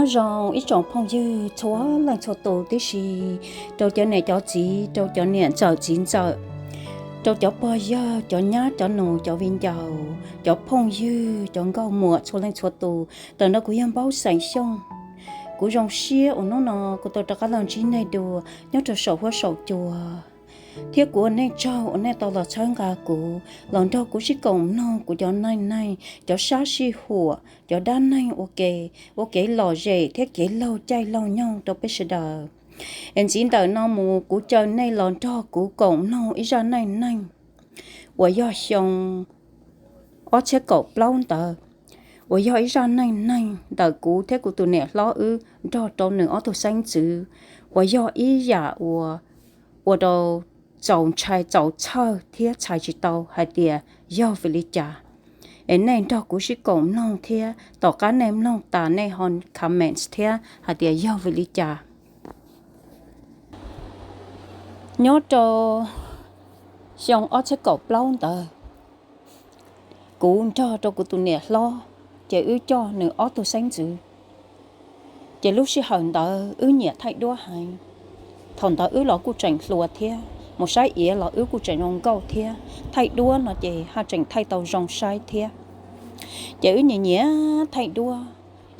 Zoo ib tsoom phooj ywg txhua leej txhua tus tib si, rau cov niam cov txiv, rau cov niam ntxawm txiv ntxawm, rau cov pog yawg, cov nyab cov nus, cov viv ncaus, cov phooj ywg, cov nkauj muam txhua leej txhua tus. Tawm no kuv yog Npaub Xeem Xyooj. Kuv zoo siab uas hnub no kuv tau rov qab los ntsib nej dua nyob rau saum huab saum cua, thiab kuv ua nej tsaug uas nej tau los txhawb nqa kuv, los nrog kuv sib koom mloog kuv cov neej neeg, cov sab sij huam, cov dab neeg ua ke, ua kev lom zem thiab kev laug caij laug nyoog rau peb sawv daws. Es ntxiv ntawm no mus kuv caw nej los nrog kuv koom mloog ib zaj neej neeg uas yog xyoo ob txhiab kaum plaub ntawd, uas yog ib zaj neej neeg ntawm kuv thiab kuv tus niam hlob wb nrog rau nws ob tug xeeb ntxwv, uas yog ib yam uas ua rau txaus ntshai txaus txhawj thiab txhais tsis tau hais tias yog vim li cas. Es nej nrog kuv sib koom mloog thiab tom qab nej mloog tas nej ho comments thiab hais tias yog vim li cas. Nyob rau xyoo ob txhiab kaum plaub ntawd, kuv nrog rau kuv tus niam hlob, ces wb coj nws ob tug xeeb ntxwv. Ces lub sij hawm ntawd wb nyiam thaij duab heev. Thaum ntawd wb los kuj tseem hluas thiab, mus saib iav los wb kuj tseem zoo nkauj thiab, thaij duab no ces haj tseem thaij tau zoo saib thiab. Ces wb nyiam nyiam thaij duab,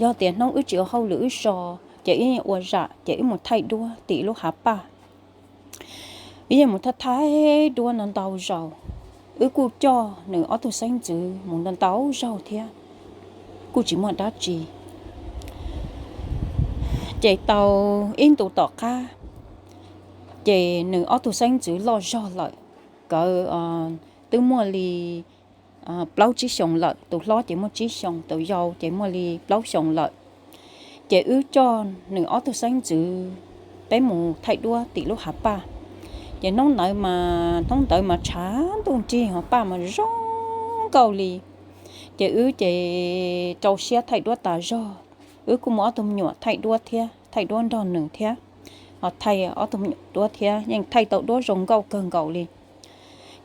yog tias hnub wb tsis ua hauj lwm wb so, ces wb yeej ua zam ces wb mus thaij duab tim lub hav paj. Wb yeej mus thaij thaij duab no ntau zaus, wb kuj coj nws ob tug xeeb ntxwv mus ntau ntau zaug thiab, kuj tsis muaj dab tsi. Ces tau ib ntus tom qab, ces nws ob tug xeeb ntxwv loj zog lawm, nkawd twb muaj li plaub tsib xyoos lawm, tus hlob ces muaj tsib xyoos, tus yau ces muaj li plaub xyoos lawm. Ces wb coj nws ob tug xeeb ntxwv peb mus thaij duab tim lub hav paj. Ces hnub ntawd mas, hnub ntawd mas tshav ntuj nrig ho paj mas zoo nkauj li. Ces wb ces rau siab thaij duab tas zog, wb kuj muaj ob tug me nyuam thaij duab thiab, thaij duab nrog nws thiab, ho thaij ob tug me nyuam duab thiab, yeej thaij tau duab zoo nkauj kawg nkaus li.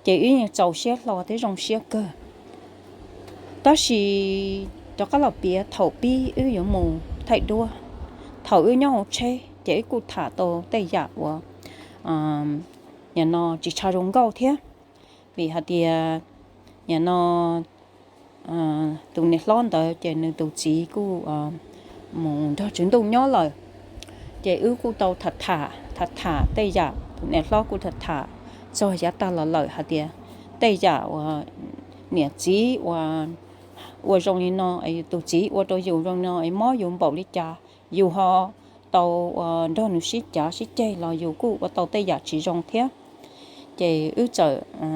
Ces wb yeej txaus siab hlo thiab zoo siab kawg. Tab sis rov qab los piav thaum pib wb yuav mus thaij duab, thaum wb nyob hauv tsheb ces wb kuj tham tau tej yam uas nim no tsis tshua zoo nkauj thiab, vim hais tias nim no tus niam hlob ntawd ces nws tus txiv kuj mus nrog tswv ntuj nyob lawm. Ces wb kuj tau tham tham tham tham tej yam, tus niam hlob kuj tham tham txog yav tag los lawm hais tias tej yam uas niam txiv ua zoo li no, tus txiv ua rau yus zoo li no es mob yus npaum li cas, yus ho tau nrog nws sib cav sib ceg los yus kuj ua tau tej yam tsis zoo thiab. Ces wb txawm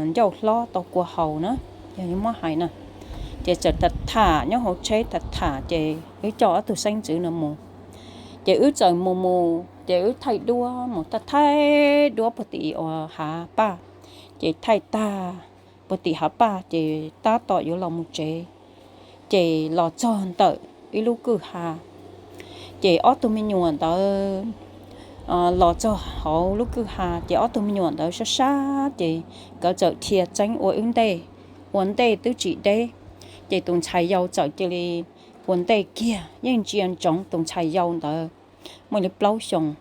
ncauj hlob tau kua haus na, yog yuav muab hais na. Ces txawm tham tham nyob hauv tsheb tham tham ces wb coj ob tug xeeb ntxwv no mus. Ces wb txawm mus mus ces wb thaij duab mus thaij thaij duab puag tim uas hav paj. Ces thaij tag puag tim hav paj ces tab tom yuav los mus tsev, ces los txog ntawm ib lub kwj ha. Ces ob tug me nyuam ntawd los txog hauv lub kwj ha ces ob tug me nyuam ntawd sab sab ces nkawd txawm dhia txeeb ua wb ntej, ua ntej twb tsis deb. Ces tus ntxhais yau txawm cia li ua ntej kiag, yeej ntsia ntsoov tus ntxhais yau ntawd muaj li plaub xyoos,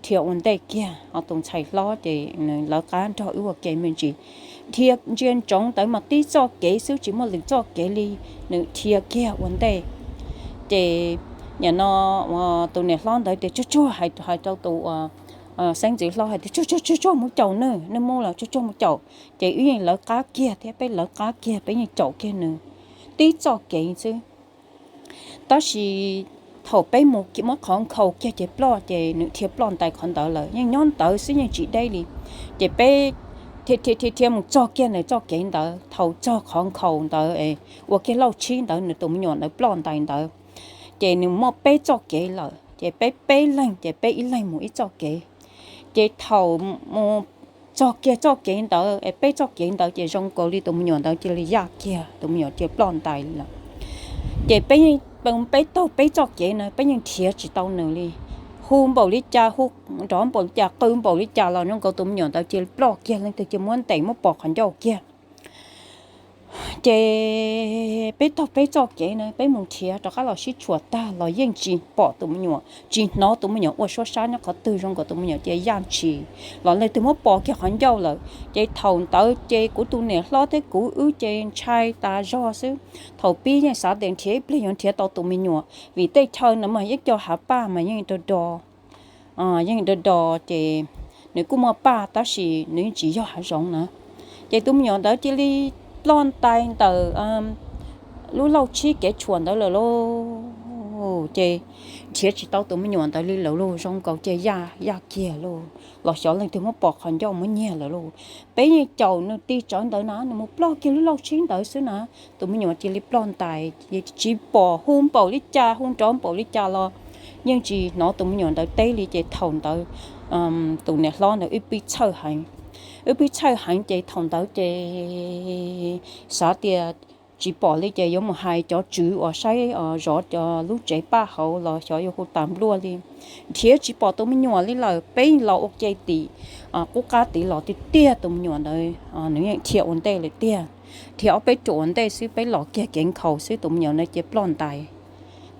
dhia ua ntej kiag, ho tus ntxhais hlob ces nws lawv qab nrog wb ua ke me ntsis. Dhia ntsia ntsoov ntawd mas tib txoj kev xwb tsis muaj lwm txoj kev li, nws dhia kiag ua ntej. Ces nim no tus niam hlob ntawd tias tsuag tsuag hais, hais rau tus xeeb ntxwv hlob hais tias tsuag tsuag tsuag tsuag mus caum nws, nws mus los tsuag tsuag mus caum. Ces wb yeej lawv qab kiag thiab, peb lawv qab kiag, peb yeej caum kiag nws tib txoj kev xwb. Tab sis thaum peb mus muab qhov nkhaus kiag ces ploj, ces nws dhia ploj ntais qhov ntawd lawm, yeej nyob ntawd xwb yeej tsis deb li. Ces peb dhia dhia dhia mus txog kiag nws txoj kev ntawd, thaum txog qhov nkhaus ntawd ua kiag lauj tshib ntawd nws tus me nyuam ntawd ploj ntais ntawd, ces nws muaj peb txoj kev lawm, ces peb peb leeg ces peb ib leeg mus ib txoj kev. Ces thaum mus txog kiag txoj kev ntawd es peb txoj kev ntawd ces zoo nkaus li tus me nyuam ntawd cia li yaj kiag, tus me nyuam cia li ploj ntais lawm. Ces peb, peb taug peb txoj kev na peb yeej nrhiav tsis tau nws li. Hu npaum li cas, hu nrov npaum li cas, qw npaum li cas los zoo nkaus tus me nyuam ntawd cia li ploj kiag, leej twg cia li muab ntes muab pos qhov ncauj kiag. Ces peb taug peb txoj kev na, peb mus nrhiav rov qab los sib tshuam tag los yeej tsis pom tus me nyuam, tsis hnov tus me nyuam ua suab sab nyob qhov twg, zoo nkaus tus me nyuam cia yaj ntshis los leej twg muab pos kiag qhov ncauj lawm. Ces thaum ntawd ces kuv tus niam hlob thiab kuv wb ces ntshai tas zog xwb. Thaum pib yeej xav tias nrhiav ib pliag yuav nrhiav tau tus me nyuam, vim tej chaw ntawd mas yeej cov hav paj mas yeej do do, yeej do do, ces nws kuj muaj paj tab sis nws yeej tsis yog hav zoov na. Ces tus me nyuam ntawd cia li ploj ntais ntawm lub lauj tshib kev tshuam ntawd lawm lauj. Ces nrhiav tsis tau tus me nyuam ntawd li lawm lauj, zoo nkaus cia yaj kiag lauj, los xyov leej twg muab pos qhov ncauj muab nyiag lawm lauj. Peb yeej caum nws tig tsawv ntawd na, nws mus ploj kiag lub lauj tshib ntawd xwb na. Tus me nyuam cia li ploj ntais, tsis pom, hu npaum li cas hu nrov npaum li cas los yeej tsis hnov tus me nyuam ntawd teb li. Ces thaum ntawd tus niam hlob ntawd wb pib txhawj heev, wb pib txhawj heev ces thaum ntawd ces xav tias tsis pom li ces yuav mus hais cov tswv uas saib zov cov lub tsev paj hauv los xyov yuav hu tas nplua li. Nrhiav tsis pom tus me nyuam li lawm, peb los ua ke tim qub qab tid los tiag tiag tus me nyuam ntawd nws yeej dhia ua ntej lawm tiag. Dhia ob peb ruam ua ntej xwb peb los kiag kev nkhaus xwb tus me nyuam ntawd cia ploj ntais.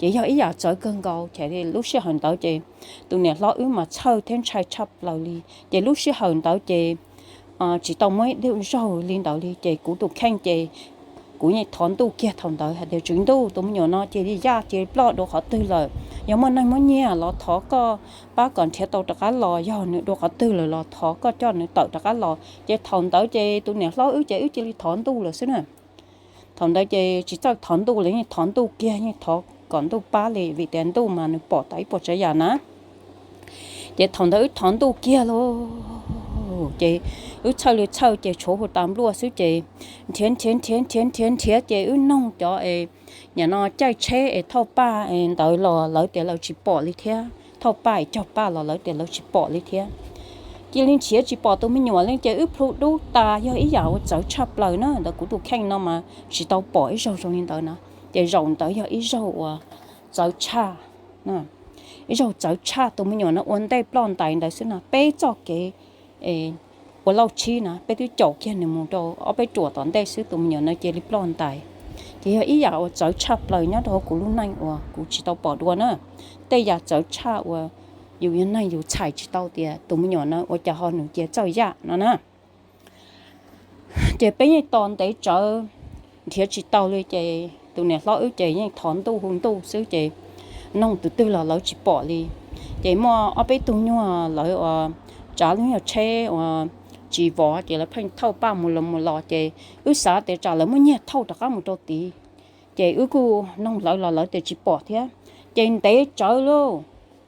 Ces yog ib yam txawv kawg nkaus, ces lub sij hawm ntawd ces tus niam hlob wb mas txhawj thiab ntshai tshaj plaws li. Ces lub sij hawm ntawd ces tsis tau muaj ib tug zaug li ntawd li, ces kuv tus kheej ces kuv yeej thov ntuj kiag thaum ntawd hais tias, Tswv Ntuj, tus me nyuam no cia li yaj cia li ploj dua qhov twg lawm? Yog muaj neeg muab nyiag los thov koj pab kom nrhiav tau rov qab los, yog nws dua qhov twg lawm los thov koj coj nws tawm rov qab los. Ces thaum ntawd ces tus niam hlob wb ces wb cia li thov ntuj lawm xwb na. Thaum ntawd ces tsis txawj thov ntuj li, yeej thov ntuj kiag, yeej thov kom ntuj pab li, vim tias ntuj mas nws pom tas ib puas tsav yam na. Ces thaum ntawd wb thov ntuj kiag lauj, ces wb txhawj li txhawj ces tshuav hu tas nplua xwb ces nrhiav nrhiav nrhiav nrhiav nrhiav nrhiav ces wb noog cov es nim no caij tsheb es thauj paj ntawd los lawv tias lawv tsis pom li thiab, thauj paj es cog paj los lawv tias lawv tsis pom li thiab. Cia li nrhiav tsis pom tus me nyuam li ces wb plhu dub tas, yog ib yam uas txawv tshaj plaws na. Ntawd kuv tus kheej no mas tsis tau pom ib zaug zoo li ntawd na. Ces zaum ntawd yog ib zaug uas txawv tshaj, ib zaug txawv tshaj. Tus me nyuam no ua ntej ploj ntais ntawd xwb na, peb txoj kev ua lauj tshib na, peb twb caum kiag nws mus rau ob peb ruam tom ntej xwb tus me nyuam no cia li ploj ntais. Ces yog ib yam uas txawv tshaj plaws nyob rau hauv kuv lub neej uas kuv tsis tau pom dua na. Tej yam txawv tshaj uas yus yog neeg yus txhais tsis tau tias tus me nyuam no ua cas ho nws cia txawj yaj no na. Ces peb yeej tos ntev tsawv nrhiav tsis tau li ces tus niam hlob wb ces yeej thov ntuj hu ntuj xwb ces noog tus twg los lawv tsis pom li. Ces muaj ob peb tug nyuag lawv uas tsav lub nyuag tsheb uas tsis vov ces lawv pheej thauj paj mus los mus los ces wb xav tias tsam lawv muab nyiag thauj rov qab mus rau tid. Ces wb kuj noog lawv los lawv tias tsis pom thiab. Ces ntev tsawv lauj,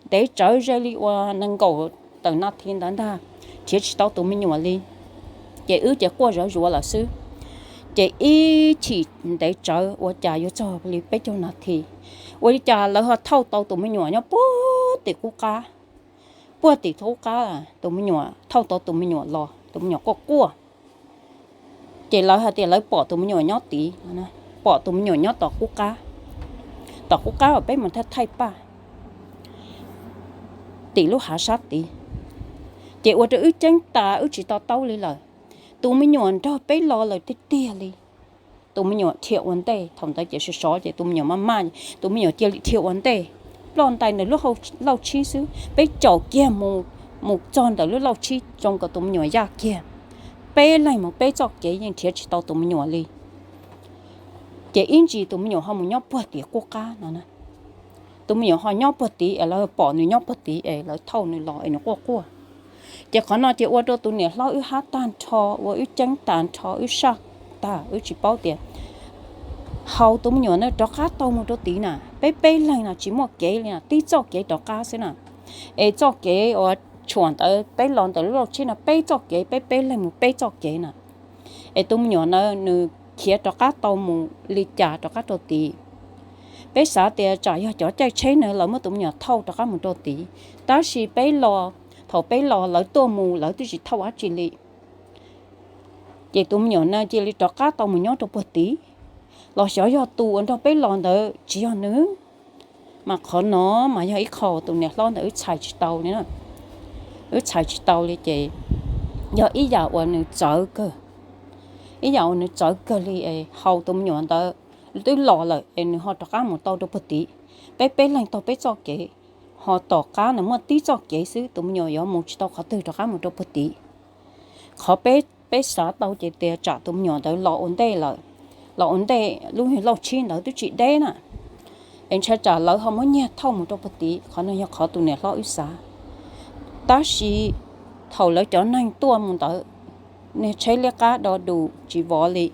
ntev tsawv ze li uas nees nkaum tawm nas this ntawd ntag, nrhiav tsis tau tus me nyuam li. Ces wb ces quaj zov zuav lawm xwb. Ces ib chim ntev tsawv ua cas yuav txog li peb caug nas this, ua li cas lawv ho thauj tau tus me nyuam nyob puag tim qub qab. Puag tim qub qab tus me nyuam, thauj tau tus me nyuam los, tus me nyuam quaj quaj. Ces lawv hais tias lawv pom tus me nyuam nyob tid, pom tus me nyuam nyob tom qub qab, tom qub qab uas peb mus thaij thaij paj tim lub hav sab tid. Ces ua rau wb ceeb tas wb tsis to taub li lawm. Tus me nyuam nrog peb los lawm tiag tiag li. Tus me nyuam dhia ua ntej, thaum ntawd ces sov sov ces tus me nyuam maj maj, tus me nyuam cia li dhia ua ntej, ploj ntais ntawm lub lauj tshib xwb, peb caum kiag mus, mus txog ntawm lub lauj tshib zoo nkaus tus me nyuam yaj kiag. Peb leeg mus peb txoj kev yeej nrhiav tsis tau tus me nyuam li. Ces ib ntsis tus me nyuam ho mus nyob puag tim qub qab no. Tus me nyuam ho nyob puag tid es lawv pom nws nyob puag tid es lawv thauj nws los es nws quaj quaj. Ces qhov no ces ua rau tus niam hlob wb hab tag nrho, ua wb ceeb tag nrho, wb saj tag, wb tsis paub tias haus tus me nyuam na rov qab tau mus rau tid na, peb peb leeg na tsis muaj kev li na, tib txoj kev rov qab xwb na. Es txoj kev uas tshuam ntawd peb los ntawm lub lauj tshib no peb txoj kev, peb peb leeg mus peb txoj kev na. Es tus me nyuam na nws khiav rov qab tau mus li cas rov qab rau tid. Peb xav tias tsam yog cov caij tsheb na lawv muab tus me nyuam thauj rov qab mus rau tid, tab sis peb los, thaum peb los lawv tuaj mus lawv twb tsis thauj dab tsi li. Ces tus me nyuam na cia li rov qab tau mus nyob rau puag tid, los xyov yog tus uas nrog peb los ntawd tsis yog nws. Mas qhov no mas yog ib qho tus niam hlob ntawd wb txhais tsis tau li, wb txhais tsis tau li ces yog ib yam uas nws txawv kawg. ib yam uas nws txawv kawg li es haus tus me nyuam ntawd twb los lawm es nws ho rov qab mus tau rau puag tid. Peb peb leeg taug peb txoj kev, ho tom qab nws muaj tib txoj kev xwb, tus me nyuam yuav mus tsis tau qhov twg rov qab mus rau puag tid. Qhov peb, peb xav tau ces tias tsam tus me nyuam ntawd los ua ntej lawm, los ua ntej lub lauj tshib ntawd twb tsis deb na, es ntshai tsam lawv ho muab nyiag thauj mus rau puag tid. Qhov no yog qhov tus niam hlob wb xav. Tab sis thaum lawv cov neeg tuaj mus ntawd, niag tsheb liab qab do dus tsis vov li,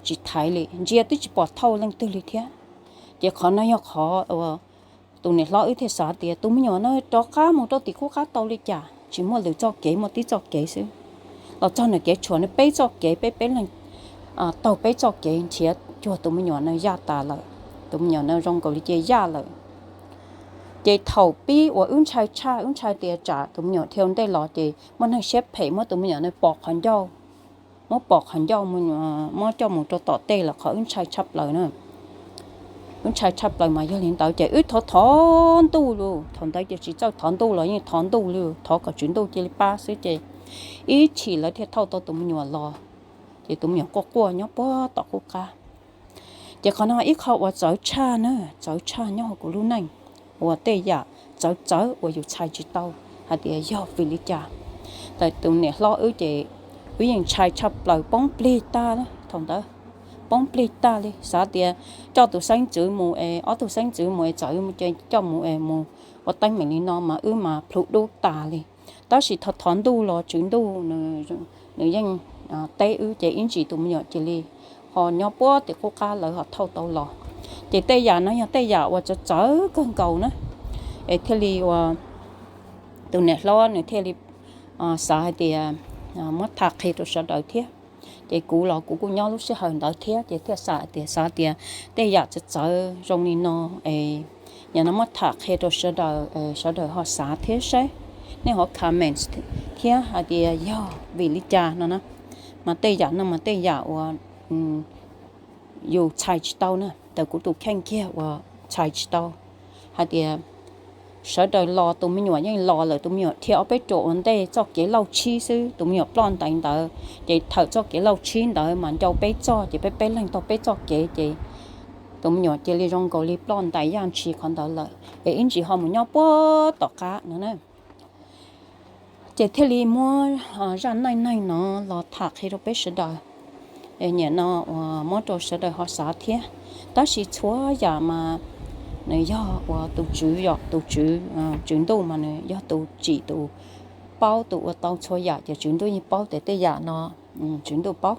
tsis thaiv li, ntsia twb tsis pom thauj leej twg li thiab. Ces qhov no yog qhov uas tus niam hlob wb thiaj xav tias tus me nyuam no rov qab mus rau tim qub qab tau li cas, tsis muaj lwm txoj kev, muaj tib txoj kev xwb. Los txog nws kev tshuam, nws peb txoj kev, peb peb leeg taug peb txoj kev nrhiav cuag tus me nyuam no yaj tas lawm. Tus me nyuam no zoo nkaus li cia yaj lawm. Ces thaum pib uas wb ntshai tshaj, wb ntshai tias tsam tus me nyuam dhia ua ntej los ces muaj neeg siab phem muab tus me nyuam no pom qhov ncauj, muab pom qhov ncauj, muab coj mus rau tom tej lawm, qhov wb ntshai tshaj plaws na. Wb ntshai tshaj plaws mas yog li ntawd ces wb thov thov ntuj lus, thaum ntawd ces tsis txawj thov ntuj los yeej thov ntuj li, thov kom tswv ntuj cia li pab xwb ces ib chim lawv thiaj thauj tau tus me nyuam los. Ces tus me nyuam quaj quaj nyob puag tom qub qab. Ces qhov no ib qho uas txawv tshaj na, txawv tshaj nyob hauv kuv lub neej, uas tej yam txawv txawv uas yus txhais tsis tau hais tias yog vim li cas. Tus niam hlob wb ces wb yeej ntshai tshaj plaws, poob plig tag thaum ntawd, poob plig tag li. Xav tias coj tus xeeb ntxwv mus es, ob tug xeeb ntxwv mus es txawm coj mus es mus ua teeb meem li no mas wb mas plhu dub tas li. Tab sis thov thov ntuj los tswv ntuj nws yeej teb wb ces ib ntsis tus me nyuam cia li ho nyob puag tim qub qab lawv ho thauj tau los. Ces tej yam no yog tej yam uas txawv txawv kawg nkaus na, es thiaj li uas tus niam hlob nws thiaj li xav hais tias muab tham qhia rau sawv daws thiab. Ces kuv los kuv kuj nyob lub sij hawm ntawd thiab ces thiaj xav tias, xav tias tej yam txawv txawv zoo li no es nim no muab tham qhia rau sawv daws, sawv daws ho xav thiab saib, nej ho comment thiab hais tias yog vim li cas no na. Mas tej yam no mas tej yam uas yus txhais tsis tau na, tawm kuv tus kheej kiag uas txhais tsis tau hais tias sawv daws los, tus me nyuam yeej los lawm, tus me nyuam dhia ob peb ruam ua ntej txoj kev lauj tshib xwb, tus me nyuam ploj ntais ntawd ces thaum txoj kev lauj tshib ntawd mas ncau peb txoj ces peb peb leeg taug peb txoj kev ces tus me nyuam cia li zoo nkaus li ploj ntais yaj ntshis qhov ntawd lawm es ib ntsis ho mus nyob puag tom qab no na. Ces thiaj li muab zaj neej neeg no los tham qhia rau peb sawv daws, nim no uas muab rau sawv daws ho xav thiab. Tab sis txhua yam mas nws yog uas tus tswv, yog tus tswv, tswv ntuj mas nws yog tus tsim tus paub, tus ua tau txhua yam ces tswv ntuj yeej paub tias tej yam no tswv ntuj paub.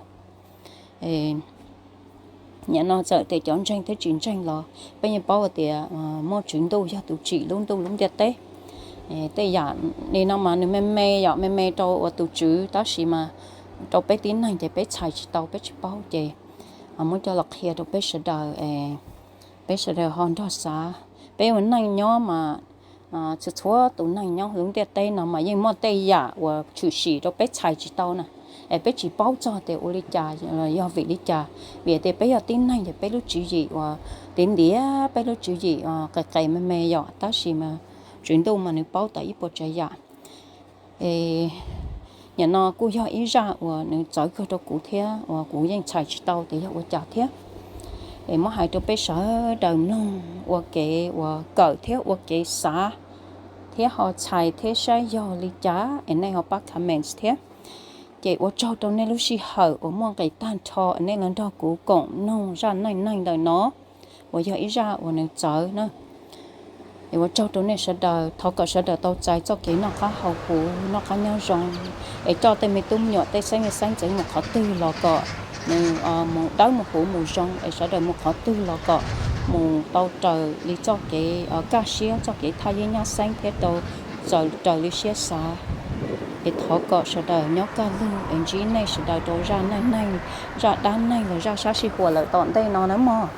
Nim no txawm tias cov ntseeg thiab tsis ntseeg los peb yeej paub tias muaj tswv ntuj yog tus tsim lub ntuj lub ntiaj teb. Tej yam li no mas nws me me, yog me me rau uas tus tswv, tab sis mas rau peb tib neeg ces peb txhais tsis tau, peb tsis paub ces muab coj los qhia rau peb sawv daws, peb sawv daws ho nrog xav. Peb ua neej nyob mas txhua txhua tus neeg nyob lub ntiaj teb no mas yeej muaj tej yam uas tshwm sim rau peb txhais tsis tau na, es peb tsis paub txog tias ua li cas, yog vim li cas. Vim tias peb yog tib neeg ces peb lub tswv yim uas tiav ntiav, peb lub tswv yim qis qis me me yom, tab sis mas tswv ntuj mas nws paub tau ib puas tsav yam. Es nim no kuj yog ib zaj uas nws txawv kawg rau kuv thiab uas kuv yeej txhais tsis tau tias yog ua cas thiab. Es muab hais rau peb sawv daws mloog ua kev uas kawm thiab ua kev xav thiab ho txhais thiab saib yog li cas es nej ho pab comments thiab. Ces ua tsaug rau nej lub sij hawm uas muaj nqis tag nrho es nej los nrog kuv koom mloog zaj neej neeg ntawm no uas yog ib zaj uas nws txawv na. Es ua tsaug rau nej sawv daws, thov kom sawv daws tau txais txoj kev noj qab haus huv, noj qab nyob zoo, es coj tej me tub me nyuam tej xeeb xeeb ntxwv mus qhov twg los kom nws mus dawb mus huv mus zoo, es sawv daws mus qhov twg los kom mus tau raws li txoj kev kaj siab, txoj kev thaj yeeb nyab xeeb thiab tau raws li siab xav. Es thov kom sawv daws nyob kaj lug es ntsib nej sawv daws rau zaj neej neeg, zaj dab neeg los zaj sab sij huam lawm tom ntej no na mog.